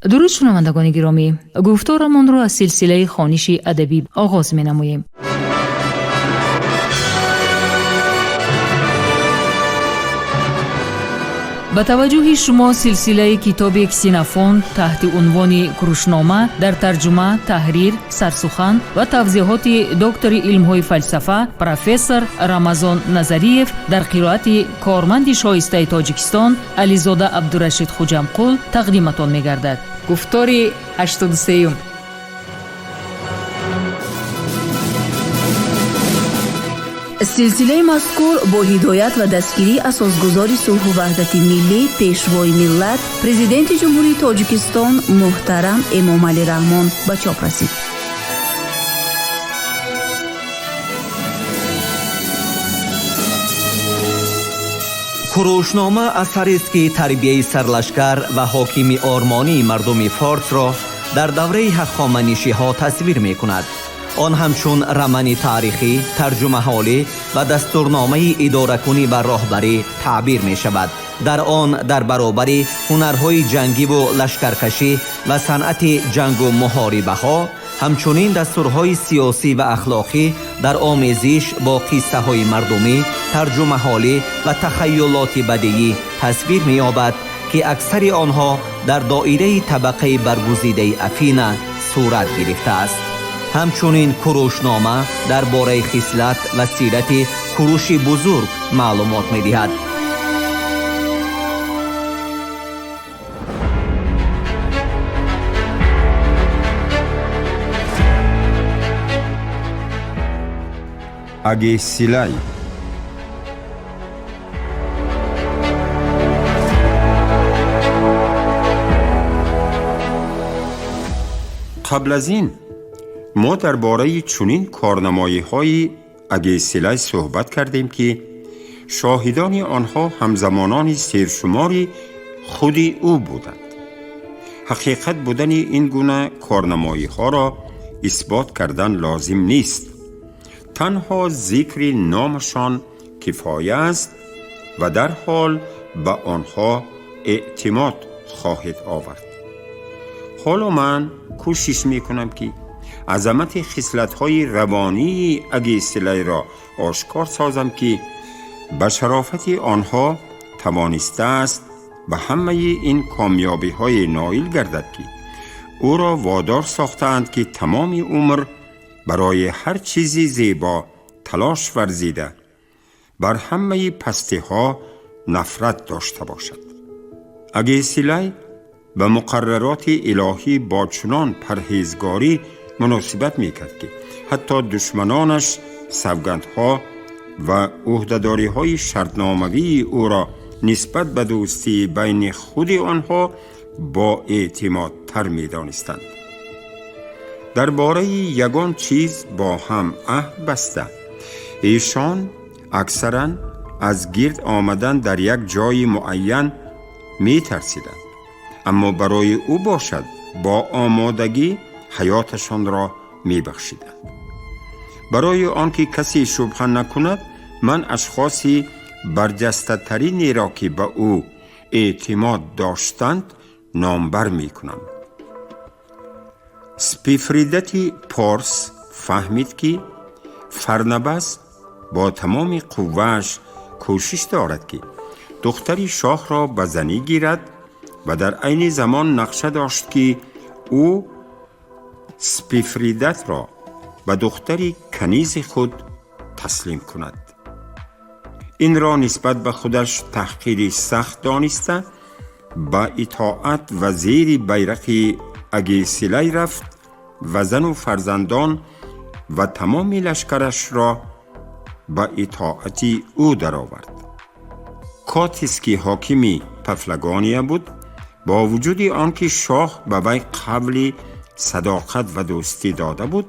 Дуруд, шунавандагони гиромӣ! Гуфторамонро аз силсилаи хониши адабӣ оғоз менамоем. Ба таваҷҷӯҳи шумо силсилаи китоби Ксенофонт таҳти унвони Курушнома дар тарҷума, таҳрир, сарсухан ва тавзеҳоти доктори илмҳои фалсафа, профессор Рамазон Назариев дар қироати корманди шоистаи Тоҷикистон Ализода Абдурашид Хуҷамқул тақдиматон мегардад. Гуфтори 83-юм. Силсилаи мазкур бо ҳидоят ва дастгирии асосгузори сулҳу ваҳдати миллӣ, пешвои миллат, Президенти Ҷумҳурии Тоҷикистон муҳтарам Эмомалӣ Раҳмон ба чоп расид. Курушнома асарест, ки тарбияи сарлашкар ва ҳокими ормонии мардуми форсро дар давраи ҳахоманишиҳо тасвир мекунад. Он ҳамчун рамани таърихӣ, тарҷумаҳолӣ ва дастурномаи идоракунӣ ва роҳбарӣ таъбир мешавад. Дар он дар баробари ҳунарҳои ҷангиву лашкаркашӣ ва санъати ҷангу муҳорибаҳо, ҳамчунин дастурҳои сиёсӣ ва ахлоқӣ дар омезиш бо қиссаҳои мардумӣ, тарҷумаҳолӣ ва тахайюлоти бадиӣ тасвир меёбад, ки аксари онҳо дар доираи табақаи баргузидаи Афина сурат гирифтааст. Ҳамчунин Курушнома дар бораи хислат ва сирати Куруши Бузург маълумот медиҳад. Агесилай. Қабл аз ин мо дар бораи чунин корнамоиҳои Агесилай суҳбат кардем, ки шоҳидони онҳо ҳамзамонони сершумори худи ӯ буданд. Ҳақиқат будани ин гуна корнамоиҳоро исбот кардан лозим нест, танҳо зикри номашон кифоя аст ва дарҳол ба онҳо эътимод хоҳед овард. Ҳоло ман кӯшиш мекунам, ки азамати хислатҳои равонии Агесилайро ошкор созам, ки ба шарофати онҳо тавонистааст ба ҳамаи ин комёбиҳое ноил гардад, ки ӯро водор сохтаанд, ки тамоми умр барои ҳар чизи зебо талош варзида, бар ҳамаи пастиҳо нафрат дошта бошад. Агесилай ба муқаррароти илоҳӣ бо чунон парҳезгорӣ муносибат мекард, ки ҳатто душманонаш савгандҳо ва ӯҳдадориҳои шартномавии ӯро нисбат ба дӯстии байни худи онҳо бо эътимодтар медонистанд. Дар бораи ягон чиз бо ҳам аҳд баста, эшон аксаран аз гирд омадан дар як ҷои муайян метарсиданд, аммо барои ӯ бошад бо омодагӣ ҳаёташонро мебахшиданд. Барои он ки касе шубҳа накунад, ман ашхоси барҷастатаринеро, ки ба ӯ эътимод доштанд, номбар мекунам. Спифридати Порс фаҳмид, ки Фарнабас бо тамоми қуввааш кӯшиш дорад, ки духтари шоҳро ба занӣ гирад, ва дар айни замон нақша дошт, ки ӯ Спифридатро ба духтари канизи худ таслим кунад. Инро нисбат ба худаш таҳқири сахт дониста, ба итоат ва зери байрақи Агесилай рафт ва зану фарзандон ва тамоми лашкарашро ба итоати ӯ даровард. Котис, ки ҳокими Пафлагония буд, бо вуҷуди он ки шоҳ ба вай қавли садоқат ва дӯстӣ дода буд,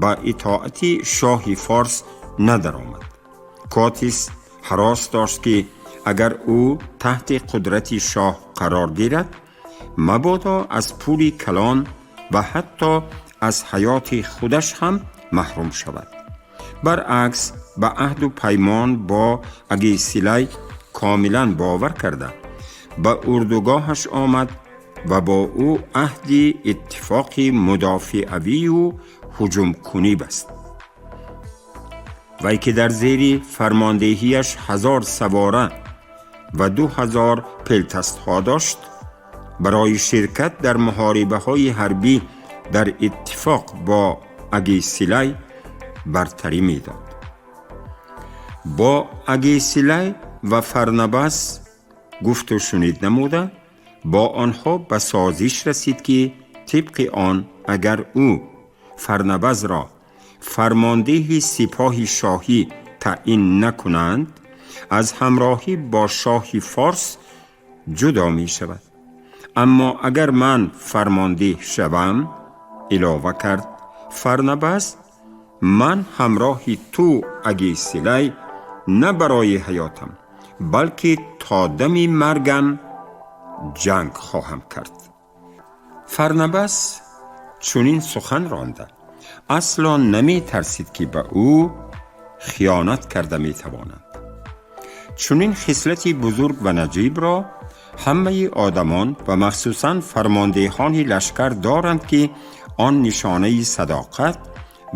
ба итоати шоҳи форс надаромад. Котис ҳарос дошт, ки агар ӯ таҳти қудрати шоҳ қарор гирад, мабодо аз пули калон ва ҳатто аз ҳаёти худаш ҳам маҳрум шавад. Баръакс, ба аҳду паймон бо Агесилай комилан бовар карда, ба урдугоҳаш омад. ва бо ӯ аҳди иттифоқи мудофиавию ҳуҷумкунӣ баст. Вай ки дар зери фармондеҳияш 1000 савора ва 2000 пелтастҳо дошт, барои ширкат дар муҳорибаҳои ҳарбӣ дар иттифоқ бо Агесилай бартарӣ медод. Бо Агесилай ва Фарнабаз гуфту шунид намуда, бо онҳо ба созиш расид, ки тибқи он агар ӯ Фарнабазро фармондеҳи сипоҳи шоҳӣ таъин накунанд, аз ҳамроҳӣ бо шоҳи форс ҷудо мешавад. Аммо агар ман фармондеҳ шавам, илова кард Фарнабаз, ман ҳамроҳи ту Агесилай на барои ҳаётам, балки то дами маргам ҷанг хоҳам кард. Фарнабаз чунин сухан ронда асло наметарсид, ки ба ӯ хиёнат карда метавонанд. Чунин хислати бузург ва наҷибро ҳамаи одамон ва махсусан фармондеҳони лашкар доранд, ки он нишонаи садоқат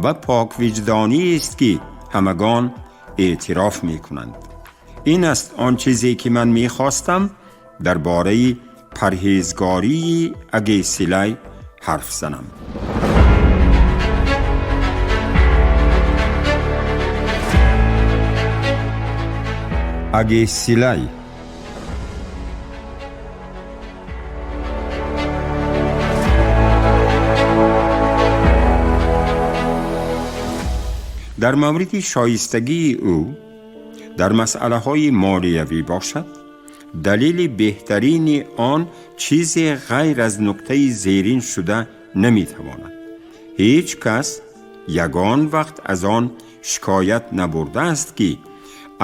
ва поквиҷдониест, ки ҳамагон эътироф мекунанд. Ин аст он чизе, ки ман мехостам дар бораи парҳезгории Агесилай ҳарф занам. Агесилай. Дар мавриди шоистагии ӯ дар масъалаҳои молиявӣ бошад, далели беҳтарини он чизе ғайр аз нуктаи зерин шуда наметавонад. Ҳеҷ кас ягон вақт аз он шикоят набурдааст, ки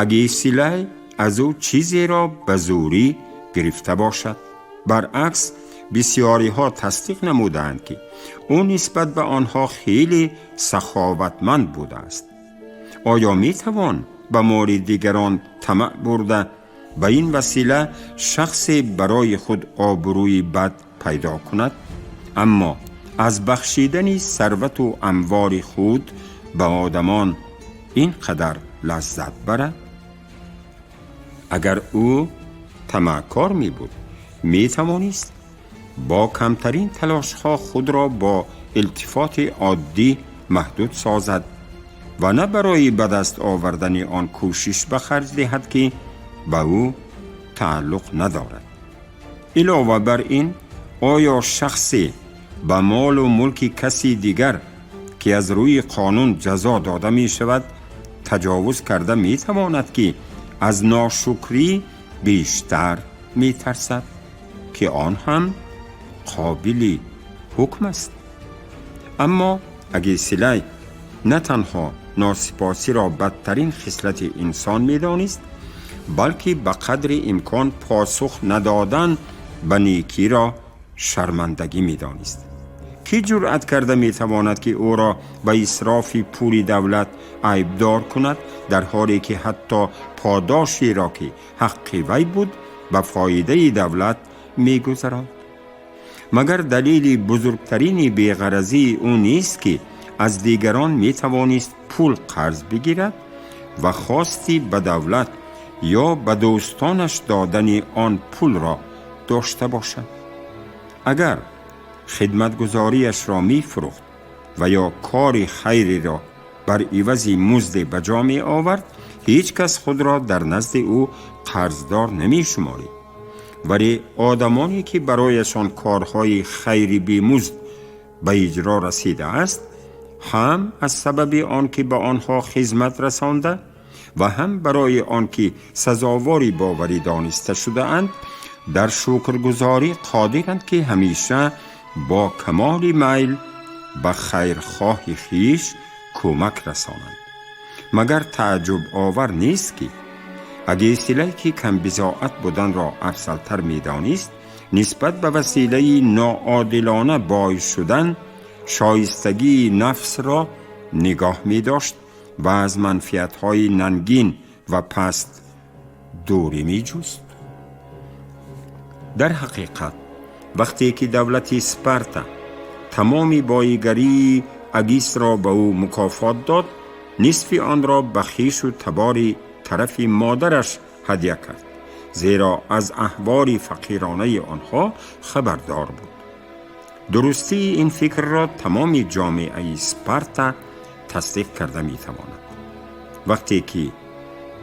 Агесилай аз ӯ чизеро ба зӯрӣ гирифта бошад. Баръакс, бисьёриҳо тасдиқ намудаанд, ки ӯ нисбат ба онҳо хеле саховатманд будааст. Оё метавон ба моли дигарон тамаъ бурда, ба ин васила шахсе барои худ обрӯи бад пайдо кунад? Аммо аз бахшидани сарвату амвори худ ба одамон ин қадар лаззат барад? Агар ӯ тамаъкор мебуд, метавонист бо камтарин талошҳо худро бо илтифоти оддӣ маҳдуд созад ва на барои ба даст овардани он кӯшиш ба харҷ диҳад, ки ба ӯ тааллуқ надорад. Илова бар ин, оё шахсе ба молу мулки каси дигар, ки аз рӯи қонун ҷазо дода мешавад, таҷовуз карда метавонад, ки аз ношукрӣ бештар метарсад, ки он ҳам қобили ҳукм аст? Аммо Агесилай на танҳо носипосиро бадтарин хислати инсон медонист, балки ба қадри имкон посух надодан ба некиро шармандагӣ медонист. Кӣ ҷуръат карда метавонад, ки ӯро ба исрофи пули давлат айбдор кунад, дар ҳоле ки ҳатто подошеро, ки ҳаққи вай буд, ба фоидаи давлат мегузаронд? Магар далели бузургтарини беғаразии ӯ нест, ки аз дигарон метавонист пул қарз бигирад ва хости ба давлат ё ба дӯстонаш додани он пулро дошта бошад? Агар хидматгузориашро мефурӯхт ва ё кори хайреро бар ивази музде ба ҷо меовард, ҳеҷ кас худро дар назди ӯ қарздор намешуморид. Вале одамоне, ки барояшон корҳои хайри бемузд ба иҷро расидааст, ҳам аз сабаби он ки ба онҳо хизмат расонда ва ҳам барои он ки сазовори боварӣ дониста шудаанд, дар шукргузорӣ қодиранд, ки ҳамеша бо камоли майл ба хайрхоҳи хиш кӯмак расонанд. Магар тааҷҷубовар нест, ки Агесилай, ки камбизоат буданро афзалтар медонист, нисбат ба василаи ноодилона бой шудан шоистагии нафсро нигоҳ медошт ва аз манфиатҳои нангин ва паст дурӣ меҷуст? Дар ҳақиқат, Вақте ки давлати Спарта тамоми боигарии Агисро ба ӯ мукофот дод, нисфи онро ба хишу табори тарафи модараш ҳадя кард, зеро аз аҳвори фақиронаи онҳо хабардор буд. Дурустии ин фикрро тамоми ҷомеаи Спарта тасдиқ карда метавонад. Вақте ки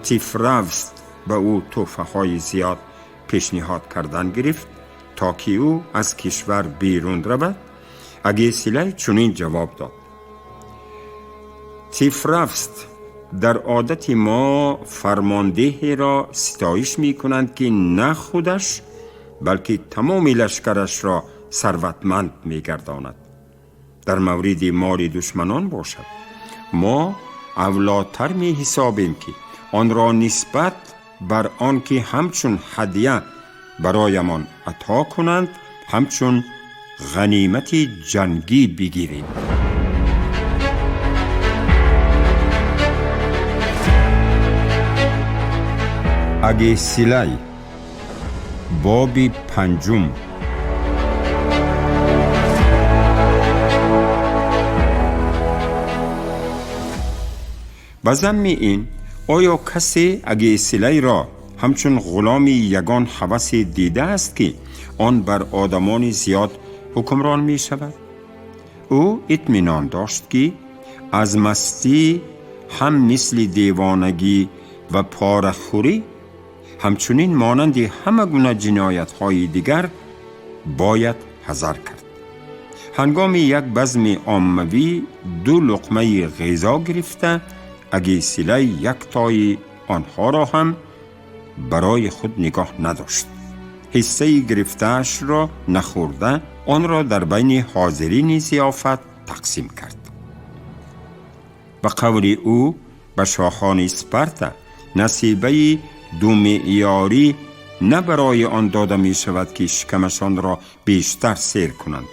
Тифравст ба ӯ тӯҳфаҳои зиёд пешниҳод кардан гирифт, то ки ӯ аз кишвар берун равад, Агесилай чунин ҷавоб дод: Тифравст, дар одати мо фармондеҳеро ситоиш мекунанд, ки на худаш, балки тамоми лашкарашро сарватманд мегардонад. Дар мавриди моли душманон бошад, мо авлотар меҳисобем, ки онро нисбат бар он ки ҳамчун ҳадя бароямон ато кунанд, ҳамчун ғанимати ҷангӣ бигирем. Агесилай, боби панҷум. Ба замми ин, оё касе Агесилайро ҳамчун ғуломи ягон ҳавасе дидааст, ки он бар одамони зиёд ҳукмрон мешавад? Ӯ итминон дошт, ки аз мастӣ ҳам мисли девонагӣ ва порахӯрӣ, ҳамчунин монанди ҳама гуна ҷиноятҳои дигар бояд ҳазар кард. Ҳангоми як базми оммавӣ ду луқмаи ғизо гирифта, Агесилай як тои онҳоро ҳам барои худ нигоҳ надошт. Ҳиссаи гирифтаашро нахӯрда, онро дар байни ҳозирини зиёфат тақсим кард. Ба қавли ӯ, ба шоҳони Спарта насибаи думеъёрӣ на барои он дода мешавад, ки шикамашонро бештар сер кунанд,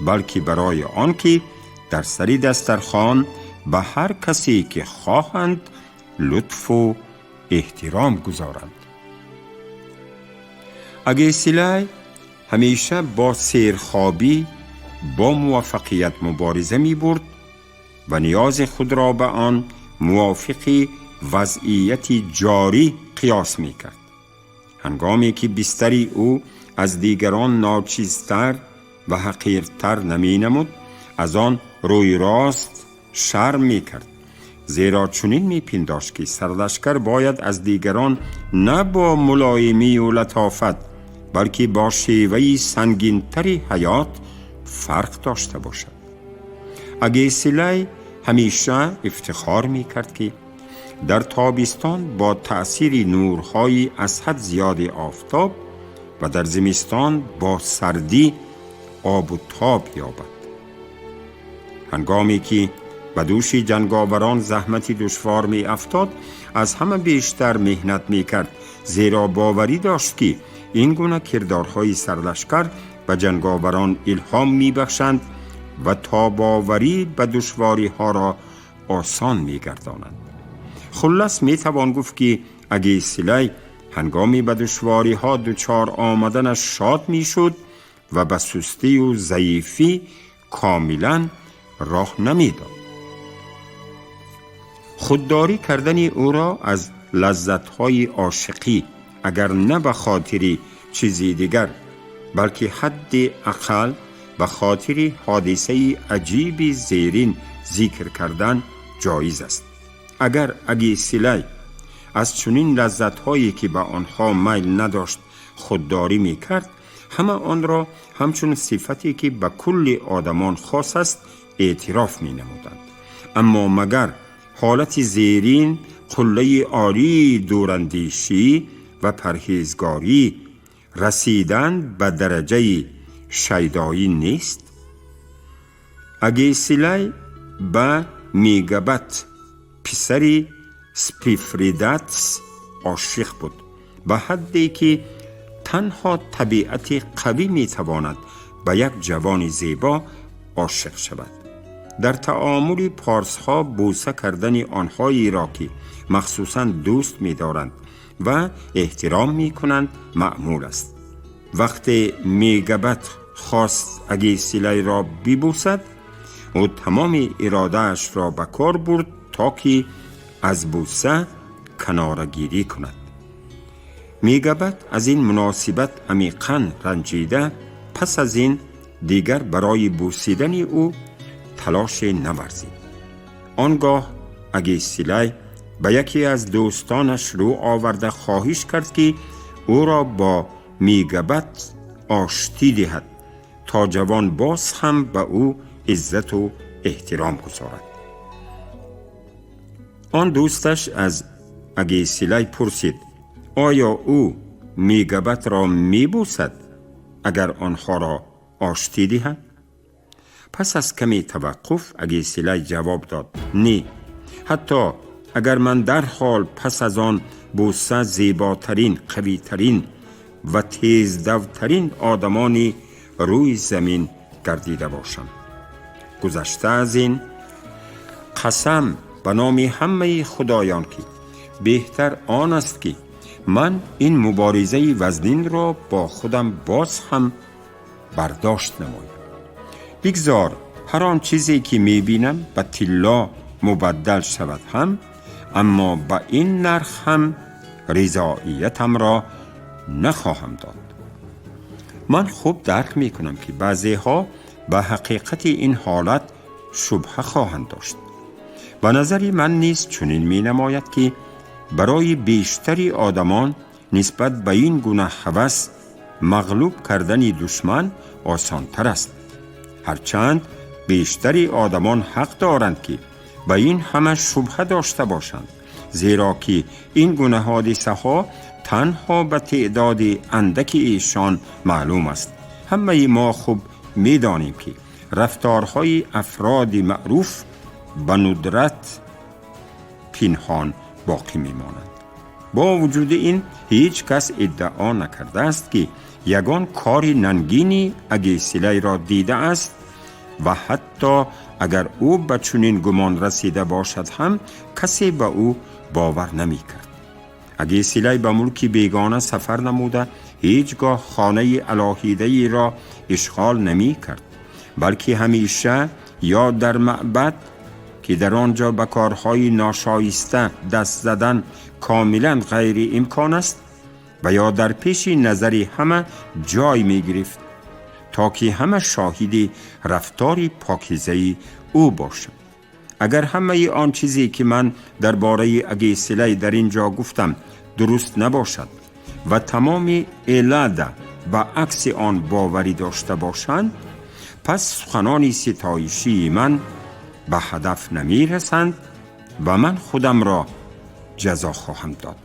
балки барои он ки дар сари дастархон ба ҳар касе ки хоҳанд лутфу эҳтиром гузоранд. Агесилай ҳамеша бо серхобӣ бо муваффақият мубориза мебурд ва ниёзи худро ба он мувофиқи вазъияти ҷорӣ қиёс мекард. Ҳангоме ки бистари ӯ аз дигарон ночизтар ва ҳақиртар наменамуд, аз он рӯи рост шарм мекард, зеро чунин мепиндошт, ки сарлашкар бояд аз дигарон на бо мулоимию латофат, балки бо шеваи сангинтари ҳаёт фарқ дошта бошад. Агесилай ҳамеша ифтихор мекард, ки дар тобистон бо таъсири нурҳои аз ҳад зиёди офтоб ва дар зимистон бо сардӣ обу тоб ёбад. Ҳангоме ки ба дӯши ҷанговарон заҳмати душвор меафтод, аз ҳама бештар меҳнат мекард, зеро боварӣ дошт, ки ин гуна кирдорҳои сарлашкар ба ҷанговарон илҳом мебахшанд ва тобоварӣ ба душвориҳоро осон мегардонанд. Хуллас, метавон гуфт, ки Агесилай ҳангоми ба душвориҳо дучор омаданаш шод мешуд ва ба сустию заифӣ комилан роҳ намедод. Худдорӣ кардани ӯро аз лаззатҳои ошиқӣ, агар на ба хотири чизи дигар, балки ҳадди ақал ба хотири ҳодисаи аҷиби зерин зикр кардан ҷоиз аст. Агар Агесилай аз чунин лаззатҳое, ки ба онҳо майл надошт, худдорӣ мекард, ҳама онро ҳамчун сифате, ки ба кулли одамон хос аст, эътироф менамуданд. Аммо магар ҳолати зерин қуллаи олии дурандешӣ ва парҳезгорӣ, расидан ба дараҷаи шайдоӣ нест? Агесилай ба Мегабат, писари Спифридатс, ошиқ буд, ба ҳадде ки танҳо табиати қавӣ метавонад ба як ҷавони зебо ошиқ шавад. Дар таомули порсҳо бӯса кардани онҳоеро, ки махсусан дӯст медоранд ва эҳтиром мекунанд, маъмул аст. Вақте Мегабат хост Агесилайро бибӯсад, ӯ тамоми иродаашро ба кор бурд, то ки аз бӯса канорагирӣ кунад. Мегабат аз ин муносибат амиқан ранҷида, пас аз ин дигар барои бӯсидани ӯ талоше наварзид. Он гоҳ Агесилай ба яке аз дӯстонаш рӯ оварда хоҳиш кард, ки ӯро бо Мегабат оштӣ диҳад, то ҷавон боз ҳам ба ӯ иззату эҳтиром гузорад. Он дӯсташ аз Агесилай пурсид, оё ӯ Мегабатро мебӯсад, агар онҳоро оштӣ диҳад? Пас аз каме таваққуф Агесилай ҷавоб дод: не, ҳатто агар ман дарҳол пас аз он бӯса зеботарин, қавитарин ва тездавтарин одамони рӯи замин гардида бошам. Гузашта аз ин, қасам ба номи ҳамаи худоён, ки беҳтар он аст, ки ман ин муборизаи вазнинро бо худам боз ҳам бардошт намоям. Бигзор ҳар он чизе, ки мебинам, ба тилло мубаддал шавад ҳам, аммо ба ин нарх ҳам ризоиятамро нахоҳам дод. Ман хуб дарк мекунам, ки баъзеҳо ба ҳақиқати ин ҳолат шубҳа хоҳанд дошт. Ба назари ман низ чунин менамояд, ки барои бештари одамон нисбат ба ин гуна ҳавас мағлуб кардани душман осонтар аст, ҳарчанд бештари одамон ҳақ доранд, ки ба ин ҳама шубҳа дошта бошанд, зеро ки ин гуна ҳодисаҳо танҳо ба теъдоди андаки эшон маълум аст. Ҳамаи мо хуб медонем, ки рафторҳои афроди маъруф ба нудрат пинҳон боқӣ мемонанд. Бо вуҷуди ин, ҳеҷ кас иддао накардааст, ки ягон кори нангини Агесилайро дидааст ва ҳатто агар ӯ ба чунин гумон расида бошад ҳам, касе ба ӯ бовар намекард. Агесилай ба мулки бегона сафар намуда, ҳеҷ гоҳ хонаи алоҳидаеро ишғол намекард, балки ҳамеша ё дар маъбад, ки дар он ҷо ба корҳои ношоиста даст задан комилан ғайриимкон аст, ва ё дар пеши назари ҳама ҷой мегирифт, то ки ҳама шоҳиди рафтори покизаи ӯ бошанд. Агар ҳамаи он чизе, ки ман дар бораи Агесилай дар ин ҷо гуфтам, дуруст набошад ва тамоми Эллада ба акси он боварӣ дошта бошанд, пас суханони ситоишии ман ба ҳадаф намерасанд ва ман худамро ҷазо хоҳам дод.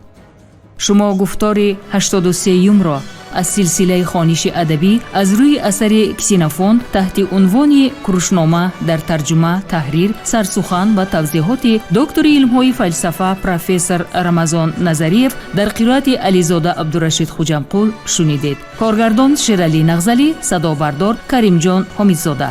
Шумо гуфтори 83-юмро аз силсилаи хониши адабӣ аз рӯи асари Ксенофонт таҳти унвони Курушнома дар тарҷума, таҳрир, сарсухан ва тавзеҳоти доктори илмҳои фалсафа, профессор Рамазон Назариев дар қироати Ализода Абдурашид Хуҷамқул шунидед. Коргардон Шералӣ Нағзалӣ, садобардор Каримҷон Ҳомидзода.